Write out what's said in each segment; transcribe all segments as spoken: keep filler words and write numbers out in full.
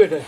বেটা,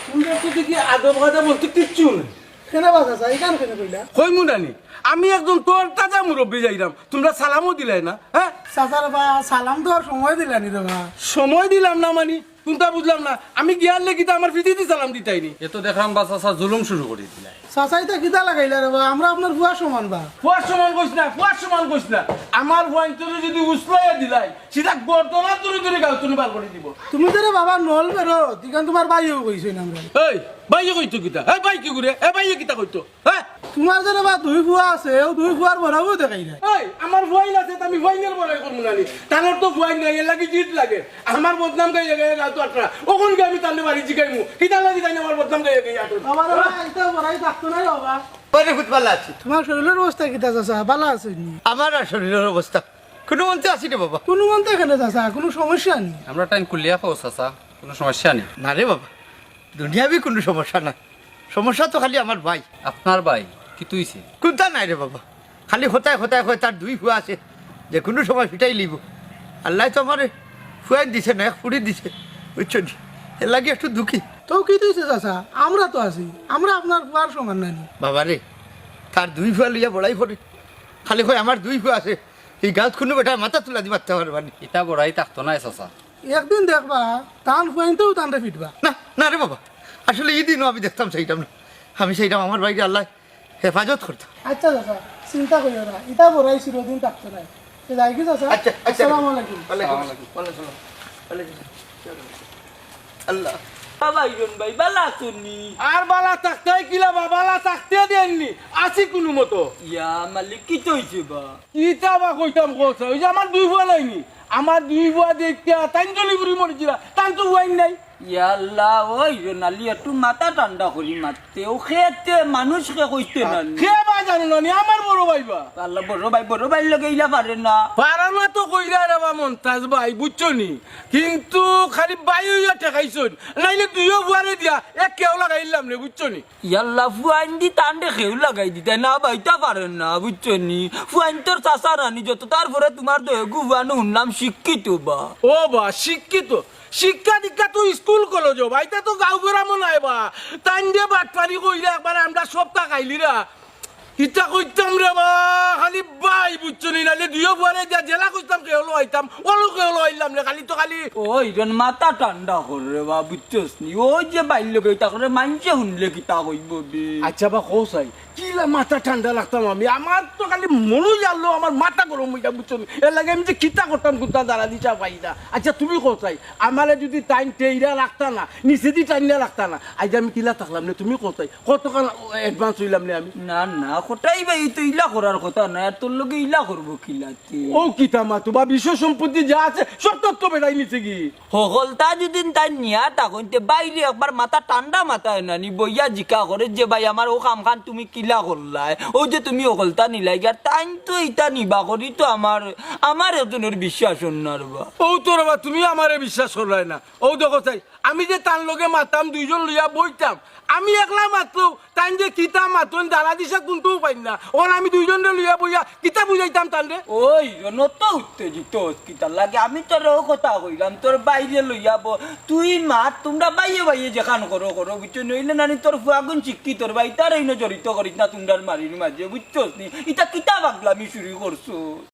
তোমরা তো দেখি আদব কায়দা বলতে কিচ্ছু নাই। কেনে বা চাচা, ইখান কেনে কইলা? কইমু নানি, আমি একজন তরতাজা মুরব্বি যাইরাম, তোমরা সালামও দিলায় না, হ্যাঁ? চাচারে বা, সালাম দেওয়ার সময় দিলানি রে বা। সময় দিলাম না মানি, কুনতা বুঝলাম না। আমি গিয়ার লেগি তো আমার ফিতিদি সালাম দিতায়নি। এ তো দেখরাম বা চাচা জুলুম শুরু করি দিলায়। চাচা, ইতা কিতা লাগাইলা রে বা? আমরা আপনার ফুয়ার সমান বা। ফুয়ার সমান কইস না, ফুয়ার সমান কইস না। আমার ফুয়াইন্তরে যদি উছলাইয়া দিলায়, সিধা গর্দনা ধরি ধরি গাঁও তুনি বার করি দিব। তুমি তো রে বাবা নল বেরো, ইখান তুমার ভাইও কইছইন আমরারে। এই, ভাইয়ে কইতো কিতা? এই, ভাই কি করে? এই, ভাইয়ে কিতা কইতো? হ্যাঁ? তুমার যে রে বা দুই ফুয়া আছে, অউ দুই ফুয়ার বড়াও দেখাই নাই। এই, আমার ফুয়াইন আছে, তে আমি ফুয়াইনের বড়াই করমু নানি। তানর তো ফুয়াইন নাই, এর লাগি জিদ লাগে। আমার বদনাম গাইয়া গাইয়া গাঁও তো আটরা। অখন গিয়া আমি তানরে বাড়ি জিগাইমু। কিতা লাগি তাইন আমার বদনাম গাইয়া গাইয়া আটরা? বাবা রে বা, ইতা বড়াই থাকতো নায় বাবা। আরে, খুব ভালা আছি। তুমার শরীলর অবস্থা কিতা চাচা? ভালা আছইন নি? আমার আর শরীলর অবস্থা কুনুমন্তে আছি রে বাবা। কুনুমন্তে কেনে চাচা? কুনু সমস্যা নি? আমরারে তাইন খুলিয়া কও চাচা, কুনু সমস্যা নি? না রে বাবা, দুনিয়াবি কুনু সমস্যা না। সমস্যা তো খালি আমার ভাই। আপনার ভাই? কিতা অইছে? কুনতা নাই রে বাবা, খালি কথায় কথায় কয় তার দুই ফুয়া আছে, যে কুনু সময় ফিটাই লইবো। আল্লায় তো আমারে ফুয়াইন দিছে না, এক ফুড়ি দিছে, বুঝছো নি? এর লাগি একটু দুঃখী। তো কিতা অইছে চাচা, আমরা তো আছি, আমরা আপনার ফুয়ার সমান নানি? বাবা রে, তার দুই ফুয়া লইয়া বড়াই করে, খালি কয় আমার দুই ফুয়া আছে, ই গাঁওত কুনু বেটায় মাথা তুলা দি মাততে পারবা নি। ইতা বড়াই থাকতো নায় চাচা। একদিন দেখবা, তান ফুয়াইন্তেও তানরে ফিটবা। না, না রে বাবা, আসলে ই দিনও আমি দেখতাম চাইরাম না। আমি চাইরাম আমার ভাইরে আল্লায় হেফাজত করতা। আচ্ছা চাচা, চিন্তা করিও না, ইতা বড়াই চিরদিন থাকতো নায়। তে যাইগি চাচা? আচ্ছা, আচ্ছা। আসসালামু আলাইকুম। ওয়ালাইকুম আসসালাম। ওয়ালাইকুম আসসালাম। ওয়ালাইকুম আসসালাম। আল্লাহ। বাবা ইরন ভাই, ভালা আছইন নি? আর ভালা থাকতায় কিলা বা, ভালা থাকতে দেইন নি। আছি কুনুমতো। ইয়া মালিক, কিতা অইছে বা? কিতা বা কইতাম কও চাই, অউ যে আমার দুই ফুয়া নায় নি, আমার দুই ফুয়া দেখিয়া তাইন জ্বলি পুড়ি মরিছিলা, তান তো ফুয়াইন নাই। ইয়া আল্লাহ, ওই রে নালি, একটু মাথা ঠান্ডা করি মাততে, অউ খেতে মানুষ কে কইতে না নি। কে বা জানো না নি, আমার বড় ভাই বা। আল্লাহ, বড় ভাই, বড় ভাইর লগে ইলা পারে না। পারে না তো কইরা রে বা মন্তাজ ভাই, বুঝছো নি? কিন্তু খালি ভাই অইয়া ঠেকাইছইন, নাইলে দুইও ফুয়ারে দিয়া এক কেউ লাগাইলাম নে, বুঝছো নি? ইয়াল্লা, ফুয়াইন্দি তানরে খেউ লাগাই দিতায় না, বাইতা পারের না, বুঝছো নি? ফুয়াইন্তর চাচা নানি যত, তারপরে তুমার দয়েগু ফুয়ানো হুনলাম শিক্ষিত বা। ও বা, শিক্ষিত? শিক্ষা দীক্ষা তো স্কুল কলেজো বা, ইতা তো গাঁও গেরামো নায় বা। তাইন যে বাটপারি কইরা একবারে আমরা সবতা খাইলিরা। কিতা কইতাম রে বা, খালি ভাই বুঝছো নি, নাইলে দুইও ফুয়ারে দিয়া জেলা কইতাম কেউ লইতাম, অলো কেউ লইলাম রে, খালি তো খালি। ওই জন মাথা ঠান্ডা কর রে বা, বুঝছস নি? ওই যে বাইর লগে ইতা করে মানষে হুনলে কিতা কইবো বে? আচ্ছা বা কও চাই, কিলা মাথা ঠান্ডা রাখতাম আমি? আমার তো খালি মনো জানলো আমার মাথা গরম অইয়া, বুঝছো নি? এর লাগি আমি যে কিতা করতাম, কুন্তা দাঁড়া দিশা পাই না। আচ্ছা তুমি কও চাই, আমারে যদি তাইন টেইরা রাখতা না, নিচেদি টাইনা রাখতা না, আইজ আমি কিলা থাকলাম নে? তুমি কও চাই, কতখান advance অইলাম নে আমি? না, না, কটাই ভাই, ই তো ইলা করার কথা নায়, আর তোর লগে ইলা করবো কিলাতে? ও কিতা মাতো বা, বিষয় সম্পত্তি যা আছে, সব তথ্য বেটাই নিছে কি? হকলতা যদি তাইন নিয়া থাকইন, তে বাইরে একবার মাথা ঠান্ডা মাথায় নানি, বইয়া জিকা করে যে, "ভাই, আমার অউ কামখান তুমি কিলা করলায়? অউ যে তুমি হকলতা নিলায় গি, আর তাইন তো ইতা নিবা করি তো আমার, আমার একজনর বিশ্বাস অর না রে বা।" অউ তো রে বা, তুমি আমারে বিশ্বাস করলায় না। অউ দেখো চাই, আমি যে তান লগে মাততাম, দুইজন লইয়া বইতাম, আমি একলা মাতলেও তাইন যে কিতা মাতইন, দাঁড়া দিশা কুন্তাউ পাইন না। অখন আমি দুইজনরে লইয়া বইয়া কিতা বুঝাইতাম তানরে? ওই, অত উত্তেজিত অস কিতার লাগি? আমি তোরে অউ কথা কইলাম, তোর ভাইরে লইয়া ব-, তুই মাত, তুমরা ভাইয়ে ভাইয়ে যেখান করো করো, বুঝছো নি? অইলে নানি তোর ফুয়াগুন শিক্ষিত রে বা, ইতারে ইনো জড়িত করিস না তুমরার মারির মাঝে, বুঝছস নি? ইতা কিতা পাগলামি শুরু করছো?